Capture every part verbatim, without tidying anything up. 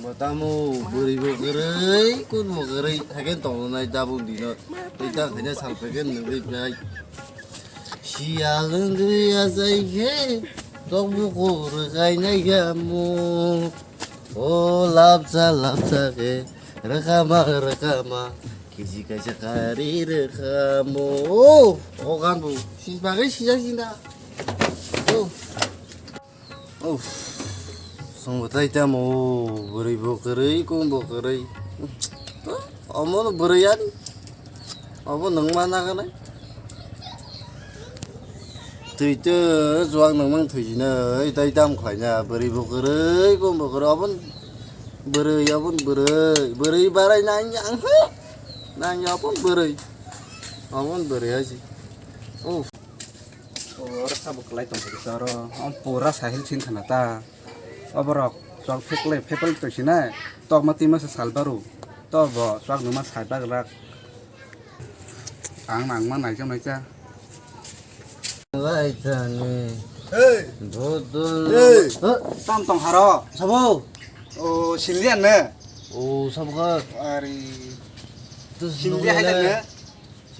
Bo tamo bwrwi bo kwrwi, kun bo kwrwi, haikhe tongnai tabuk dino. Tei ta khaina sal phaikhe nwgwi phai. Siyal wngwi achai khe, tokbo kok rwkhainai khe amo. O lapsa lapsa khe, rwkhama rwkhama, kisi kaisa kari rwkhamo. O, o gan bo, sini bagwi sijak sina. O. Uff, chwngbo tai tamo bwrwi bo kwrwi, kum bo kwrwi. Omo no bwrwi ani. Obo nwng ma naganai. Twi twi chuwak nwng mang thwi sinai, tai tam khlaina, bwrwi bo kwrwi, kum bo kwrwi, obo bwrwi, obo bwrwi, bwrwi barai nang yang, nang ya obo bwrwi, obo bwrwi hai si. Uff. O, oro sabo kwlai tongkha kisa oro. O pura sahil sing khana ta. O borok chwk phek le phepel to sina. Tokma twima se sal baru. To bo chwk numa sai bak rak. Ang nang ma nai jam nai cha. Lai tani. Hey. Bodol. Hey. Huh? Tam tong haro. Sabo. O, sinlian ne? O, sabo kha. Ari. Tu sinlian hai ne?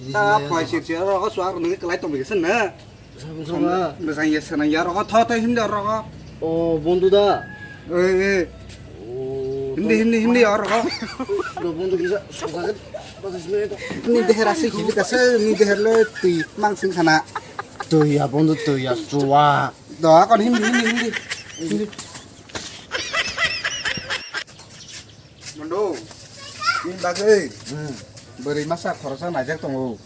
Ta phai sir sir oro swak nungwi kwlai tongwi se na. Samsung ha. Bwsang ya sanang ya oro tho tho himdi oro. O bondu da. Ei ei. O, hindi hindi hindi oro. Do bondu kisa suka ke. Bata sini to. Ni deher ase hibi kasa ni deher lo twi mang sing khana. Twi ya bondu twi ya suwa. Do kon hindi hindi hindi. Hindi. Bondo, ni bagwi. Hmm. Bwrwi masa khoroksa naijak tongo.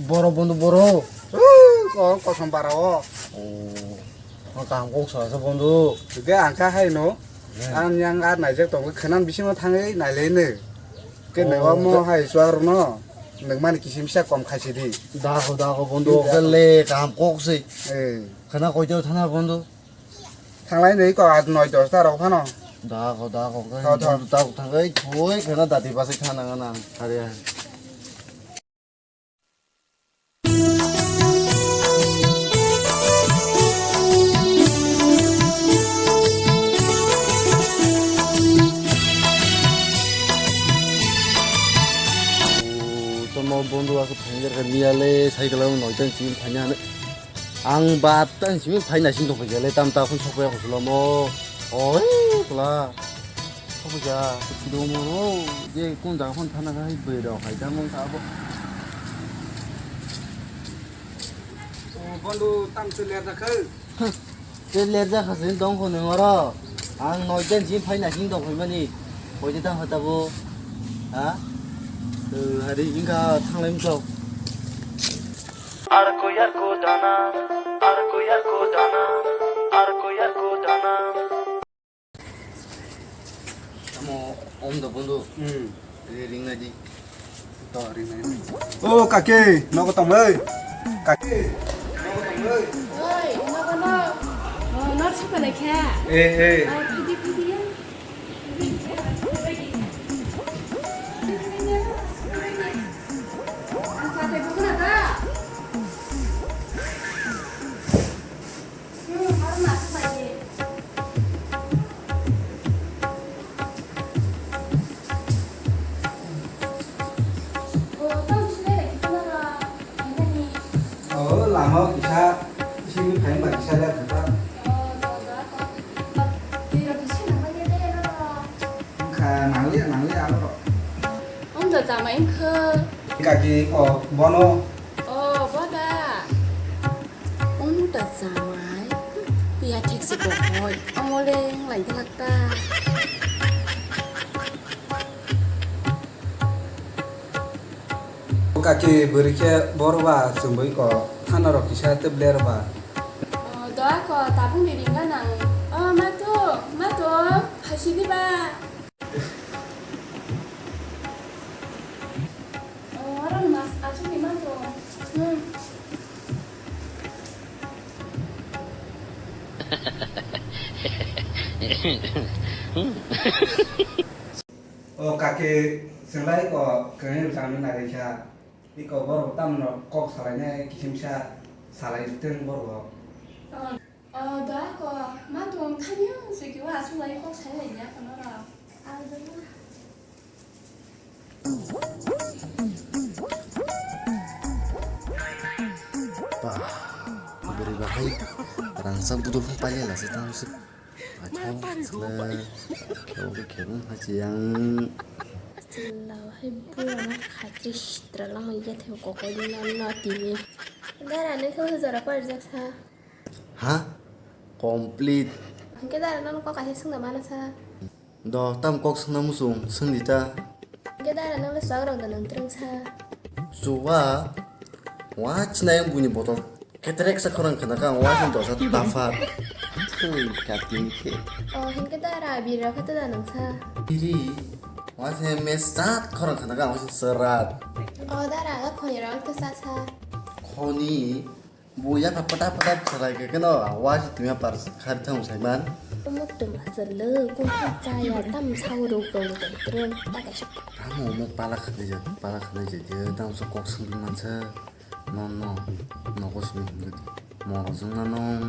Boro bondo boro. Uh, ko kosom bara o. Oh. Ang kaham kok sa sa bondo. Ge ang ka hai no. Hmm. Ang yang ar naijak tongo. Khenan bisingo thangwi nailai ne. Ke ne o mo hai suar no. Nang mani kisim sa kom khai si di. Da ho da ho bondo. Ke le kaham kok se. Eh. Khana koi thana bondo. Thanglai nai ko, aa noi dosta rok phano. Da ko, da ko, Tho, tho. Da ko, thangwi thoi kheno dati basi khana ngana, hari hai. O, tomo bondu aku thangjak ka miyale, cycle ang noi tang chim thanya ne. Ang bat tang simi phai naising tong phaikha le tam ta khun sok phaikha khulamo. Oi kla. Sok phaikha. Domo ro je kun jaga phon thana khai bwrwi rok khai tamo ta bo. O bondu tam se ler da khai. Te ler ja kha se dong kho nung oro. Ang noi ten simi phai naising tong phaimani. Koi te tang kha ta bo. Ha? Hari wngkha thanglai mchok. Arku yarku dana, arku yarku dana, arku yarku dana. Tamo om do bondo. Hmm. Ring na di. To ring na di. O kaki, nogo tong bai. Kaki. Oi, nogo no. Oh, nor sapa na kya? Eh, eh. Oh, pidi pidi ya. Oh, lama o kisa, simi phaima kisa le kha. Wngkha, nangliya, nangliya abo. Wngkha jamai wngkha. Kaki ko bono. Oh, boda. Wngkha jamai. Ya thik se ko hoi. Amole nglai glak ta. Kaki bwrwi khe boro ba chwngwi ko thana rok kisa tei bler ba. Oh, doa ko tabuk ni ringga nang. Oh, matu, matu, haisi di ba. Oh, oro mas achuk ni matu. Hmm. O kaki, chwng lai ko kwrwngni bwskango nai lai kha. Iko borok tamno kok salainai kisimsa salai tong borok. O, o, da ko, ma tong thani o, se kiwa aswk lai kok sai lai ya kono rok. Bah, bwrwi bahai rangchak buduk phung pailai lasi tamo se. Athok chwla khebo khebo hachi yang. Chwla hai bura khatri sitra lama ya thebo kokoi ni na na tini. Dara ni thong jora par jak sa. Ha? Complete. Hingke dara no kok kaisa sungna mana sa. Do, tam kok swngna muchung, swngdi ta. Hingke dara nang le swag rok da nang twrwng sa. Chuwa, wa chinai ang buini botol. Ketrek sa khorang khana ka, wa sin dosa tafat. Thui, kating khe. O, hingke dara bira kha da nang sa. Biri, wa sin mes chat khorang khana ka, wa sin serat. O, dara ga khoni rok ta sa sa. Khoni, Bo yapha pata pata khwrai khe keno, wa si tumi par khari thang sai man. Omo tuma chwlw, kung kha chaya, tam sao rw kong kong trw, ta kaisa. Tamo omo pala khwlai ja, pala khwlai ja, je tam so kok swngwi mansa. No, no, nogo simi himdi. Moro jwng na nong.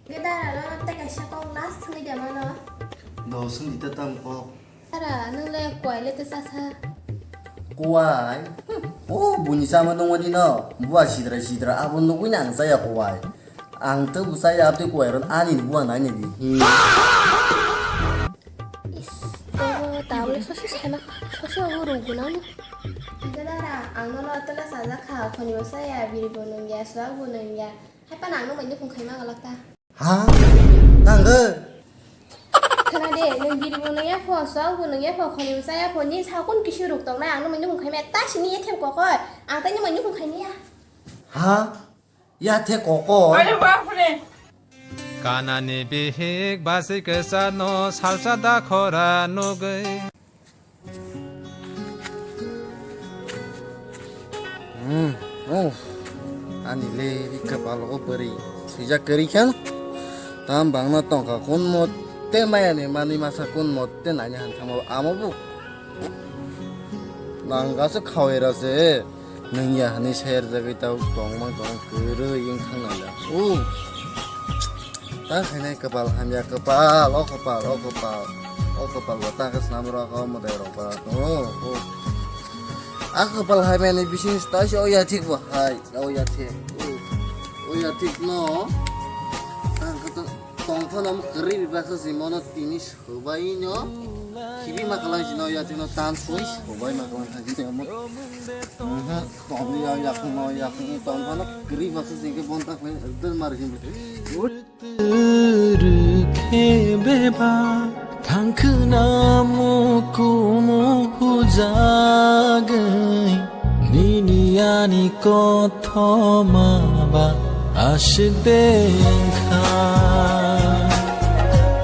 Ge dara no, ta kaisa kok last swngwi de mano. Do swngdi ta tam kok. Dara, nwng le kuai le tesa sa. Kuai? O, buini chama nungmani no. Bua sidra sidra, abo nugui nang chaya kuai. Ang to bo chaya, abtwi kuai ron ani bua nai nai di. Hmm. Is, o, tabole sosi saima, sosi obo rwgwna ni. Dara, ang no no tela sajak kha, khoni bo chaya, biri bo nungya, swag bo nungya. Hai pa nang no mai nukhung khaima galak ta. Ha? Nang ge? Khna de, nwng biri bo nung ya pho, swag bo nung ya pho, khoni bo cha ya pho, ni sa kun kisi ruk tong nai, ang no mai nukhung khaima ta sini ya them kokoi, ang tai no mai nukhung khaima ya. Ha? Ya the kokoi? Are bapre. Kanani bihik basi kwchano salsa da khora nugwi. Hmm, oh, ani le ri kapalo bwrwi swijak kwrwi khan. Tam bangna tongkha kun mote maya ni manwi masa kun mote nani han thangma amo bu. Nang gaso khawai ra se nung ya hani ser jagwi tau tongma tong kwrwi wng thang nang ya. Oh. Ta khainai kwpal hamya, kwpal, o kwpal, o kwpal, o kwpal bo ta khe swnam rok, o mwtai rok ba tongo, o. A kwpal hamya ni bising se ta se o yathik bo hai, o yathik, o, o yathik no. Ang khe to tong phano kwrwi ba khe si mono tini sobai no. Khibi ma kwlang si no yathik no tan sui sobai ma kwlang kha si mo. Mhm. Tong ya, ya, no, ya, tong phano kwrwi ba khe si ke bon ta khlai der mar hin. Rwkhe bebak thangkhwna mukumu hujagwi, nini ani kothoma ba aswk de wngkha.